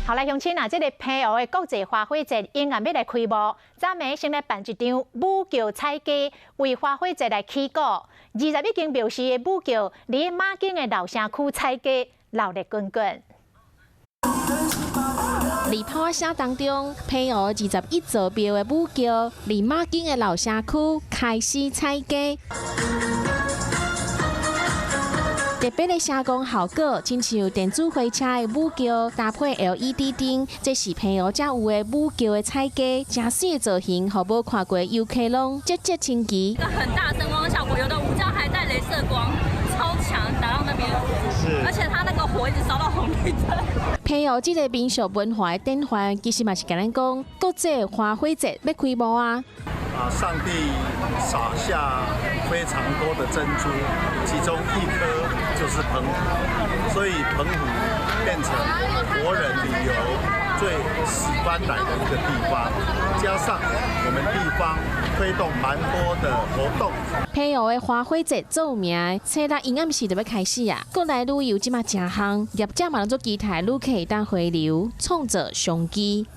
好來，鄉親啊，這個澎湖的國際花火節永遠欲來開幕，昨暝先來辦一場舞轎踩街，為花火節來起鼓。21間廟寺的舞轎，佇馬景的老城區踩街，鬧熱滾滾。佇炮聲當中，澎湖21座廟的舞轎，佇馬景的老城區開始踩街。特別的聲光效果，親像電子火車的舞轎搭配 LED 燈，這是澎湖才有的舞轎的踩街，誠媠的造型，予無看過遊客攏嘖嘖稱奇。很大聲光效果，有的舞轎還帶鐳射光，超強，打到那邊，是，而且它那個火一直燒到紅綠燈。澎湖這個民俗文化的典範，其實嘛是共咱講，國際花火節欲開幕啊！啊！上帝撒下非常多的珍珠，其中一顆就是澎湖，所以澎湖變成國人旅遊最喜歡來的一個地方。加上我們地方推動蠻多的活動。澎湖的花火節著名，初六陰暗時就欲開始啊！國內旅遊這馬誠夯，業者嘛攏足期待旅客會當回流，創造商機。